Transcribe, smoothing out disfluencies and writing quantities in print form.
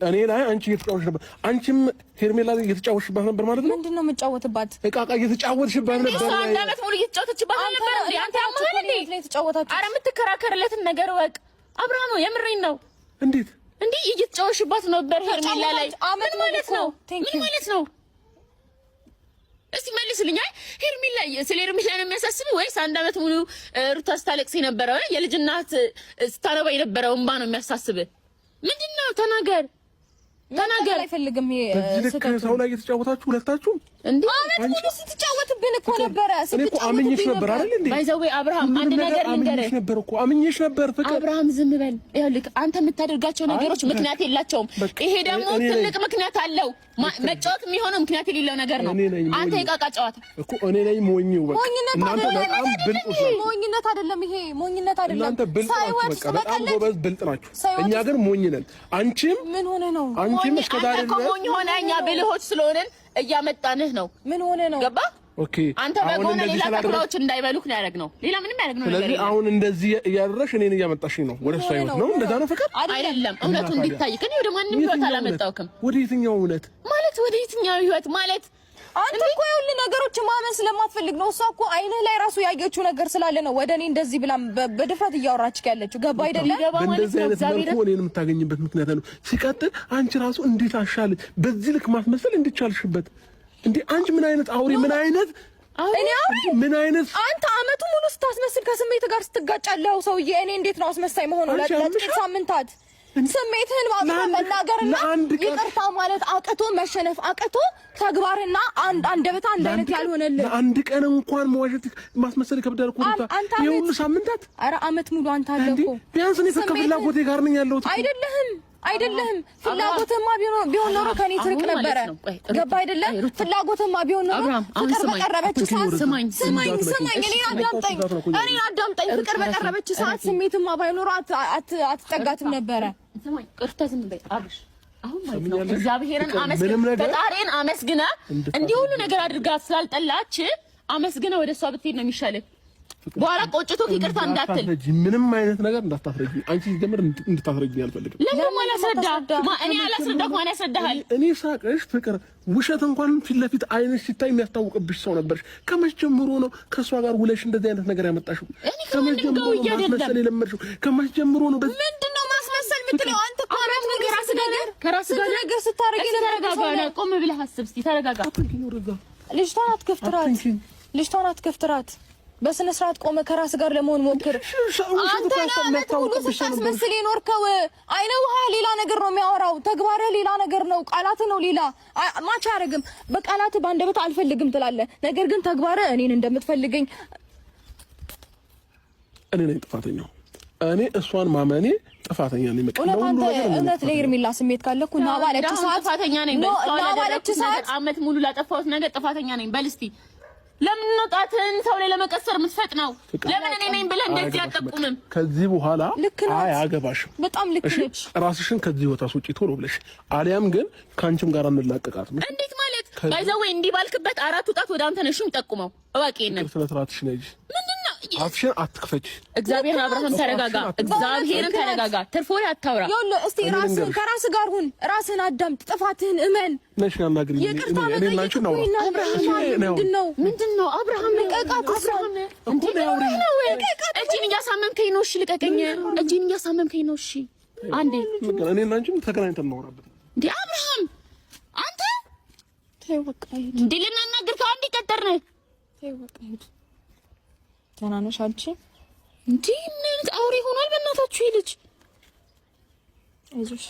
እኔ ላይ አንቺ እየተጫወትሽ ነበር። አንቺም ሄርሜላ ላይ እየተጫወትሽባት ነበር ማለት ነው። ምንድን ነው የምጫወትባት? እቃ እቃ እየተጫወትሽባት ነበር። እሷ አንድ አመት ሙሉ እየተጫወተችባት ነበር እንዴ? አንተ ያመሃል እንዴ? ኧረ የምትከራከርለትን ነገር ወቅ አብርሃም፣ የምሬን ነው። እንዴት እንዴ እየተጫወትሽባት ነበር ሄርሜላ ላይ? ምን ማለት ነው? ምን ማለት ነው? እስቲ መልስልኝ። አይ ሄርሜላ፣ ስለ ሄርሜላ ነው የሚያሳስብህ ወይስ አንድ አመት ሙሉ ሩታ ስታለቅስ የነበረው የልጅ እናት ስታነባ የነበረው እንባ ነው የሚያሳስብህ? ምንድን ነው? ተናገር ተናገር። አይፈልግም። ይሄ ልክ ሰው ላይ እየተጫወታችሁ ሁለታችሁ እንዴ? አመት ሙሉ ስትጫወትብን እኮ ነበረ። እኔ እኮ አምኜሽ ነበር አይደል እንዴ? By the way አብርሃም፣ አንድ ነገር ልንገርህ ነበር እኮ አምኜሽ ነበር። ፍቅር አብርሃም ዝም በል። ይኸውልህ አንተ የምታደርጋቸው ነገሮች ምክንያት የላቸውም። ይሄ ደግሞ ትልቅ ምክንያት አለው። መጫወት የሚሆነው ምክንያት የሌለው ነገር ነው። አንተ የቃቃ ጨዋታ እኮ እኔ ነኝ ሞኝው። በቃ እናንተ በጣም ብልጦች ናችሁ። ሞኝነት አይደለም ይሄ ሞኝነት አይደለም። እናንተ ብልጥ ናችሁ። በቃ በጣም ጎበዝ ብልጥ ናችሁ። እኛ ግን ሞኝ ነን። አንቺም ምን ሆነ ነው? አንቺም እስከ ዛሬ ድረስ ሞኝ ሆነ እኛ ብልሆች ስለሆንን እያመጣንህ ነው። ምን ሆነ ነው? ገባ? Okay። አንተ በጎነ ሌላ ተኩላዎች እንዳይበሉክ ነው ያደረግነው። ሌላ ምንም ያደረግነው ነገር ስለዚህ አሁን እንደዚህ እያደረሽ እኔን እያመጣሽኝ ነው ወደ እሷ ህይወት ነው። እንደዛ ነው ፍቅር አይደለም። እውነቱ እንዲታይ ግን ወደ ማንም ህይወት አላመጣውክም። ወደ የትኛው እውነት ማለት? ወደ የትኛው ህይወት ማለት? አንተ እኮ ይኸውልህ ነገሮች ማመን ስለማትፈልግ ነው። እሷ እኮ አይንህ ላይ ራሱ ያየችው ነገር ስላለ ነው ወደ እኔ እንደዚህ ብላ በድፍረት እያወራች ያለችው። ገባ አይደለም? በእንደዚህ አይነት መልኩ እኔን የምታገኝበት ምክንያት ነው። ሲቀጥል አንቺ ራሱ እንዴት አሻል በዚህ ልክ ማስመሰል እንድቻልሽበት እንዴ? አንቺ ምን አይነት አውሬ፣ ምን አይነት እኔ አውሬ፣ ምን አይነት አንተ አመቱ ሙሉ ስታስመስል ከስሜት ጋር ስትጋጫለው ሰውዬ፣ እኔ እንዴት ነው አስመሳይ መሆኑ? ለጥቂት ሳምንታት ስሜትህን ማውጣት መናገርና ይቅርታ ማለት አቅቶ መሸነፍ አቅቶ ተግባርና አንድ አንደበት አንድ አይነት ያልሆነልህ ለአንድ ቀን እንኳን መዋሸት ማስመሰል ይከብዳል እኮ ይሄ ሁሉ ሳምንታት፣ ኧረ አመት ሙሉ አንተ አለ እኮ። ቢያንስ እኔ ከፍላጎቴ ጋር ነኝ ያለሁት። አይደለህም አይደለህም። ፍላጎትማ ቢሆን ኖሮ ከኔ ትርቅ ነበረ። ገባ አይደለም? ፍላጎትማ ቢሆን ኖሮ ፍቅር በቀረበች ሰዓት ስማኝ ስማኝ ስማኝ፣ እኔን አዳምጠኝ፣ እኔን አዳምጠኝ። ፍቅር በቀረበች ሰዓት ስሜትማ ባይኖር አትጠጋትም ነበረ። ስማኝ፣ ቅርታ ዝም በይ አብርሽ። አሁን ማለት ነው እግዚአብሔርን አመስግን፣ ፈጣሪን አመስግና እንዲህ ሁሉ ነገር አድርጋ ስላልጠላች አመስግና ወደ እሷ ብትሄድ ነው የሚሻልህ። በኋላ ቆጭቶ ይቅርታ እንዳትል፣ ምንም አይነት ነገር እንዳታስረጂ። አንቺ ሲጀምር እንድታስረጂኝ አልፈልግም። ለምን አላስረዳ? እኔ አላስረዳህ፣ ማን ያስረዳሃል? እኔ ሳቅሽ ፍቅር ውሸት እንኳን ፊት ለፊት አይንሽ ሲታይ የሚያስታውቅብሽ ሰው ነበርሽ። ከመች ጀምሮ ነው ከእሷ ጋር ውለሽ እንደዚህ አይነት ነገር ያመጣሽው? ከመች ጀምሮ ነው ማስመሰል የለመድሽው? ከመች ጀምሮ ነው? ምንድን ነው ማስመሰል የምትለው አንተ? እኮ ከራስህ ጋር ነገር ስታደርጊ ተረጋጋ። ቆም ብለህ አስብ እስኪ፣ ተረጋጋ። ልጅቷን አትገፍትራት፣ ልጅቷን አትገፍትራት። በስነ ስርዓት ቆመ ከራስ ጋር ለመሆን ሞክር። አንተ አመት ሙሉ ስታስመስል የኖርከው አይነ ውሃ ሌላ ነገር ነው የሚያወራው፣ ተግባርህ ሌላ ነገር ነው፣ ቃላት ነው ሌላ። ማች አያደርግም። በቃላት በአንደበት አልፈልግም ትላለህ፣ ነገር ግን ተግባርህ እኔን እንደምትፈልገኝ። እኔ ነኝ ጥፋተኛው። እኔ እሷን ማመኔ ጥፋተኛ ነኝ። በቃ እውነት ለሄርሜላ ስሜት ካለ እኮ ና ባለች ሰዓት ጥፋተኛ ነኝ። አመት ሙሉ ላጠፋሁት ነገር ጥፋተኛ ነኝ በል እስቲ። ለምን ነው ጣትህን ሰው ላይ ለመቀሰር የምትፈጥነው? ለምን እኔ ነኝ ብለህ እንደዚህ አጠቁምም? ከዚህ በኋላ አያገባሽም። በጣም ልክ ነች። ራስሽን ከዚህ ህይወት አስወጪ ቶሎ ብለሽ፣ አሊያም ግን ከአንቺም ጋር እንላቀቃት። እንዴት ማለት? By the way እንዲህ ባልክበት አራቱ ጣት ወደ አንተ ነሽ የሚጠቁመው። እወቂ ይሄንን። ስነ ስርዓትሽ ነጂ። ምንድነው? አፍሽን አትክፈች። እግዚአብሔርን አብርሃም ተረጋጋ። እግዚአብሔርን ተረጋጋ። ትርፍ ወሬ አታውራ። ይኸውልህ እስቲ ራስህን ከራስህ ጋር ሁን። ራስህን አዳምጥ። ጥፋትህን እመን። ነሽ አናግሪኝ። ይቅርታ መጠየቅ እኮ ምንድነው? ምንድነው? አብርሃም ልቀቃት። አብርሃም እጄን እያሳመምከኝ ነው። እሺ ልቀቀኝ። እጄን እያሳመምከኝ ነው። እሺ አንዴ እኔ እና አንቺም ተገናኝተን እናወራበት። እንዴ አብርሃም አንተ ተይው በቃ ሂድ። እንዴ ልናናግር ከአንዴ ቀጠርንህ። ተይው በቃ ሂድ። ደህና ነሽ አንቺ? እንዴ ምን አይነት አውሬ ሆኗል? በእናታችሁ ይህ ልጅ አይዞሽ።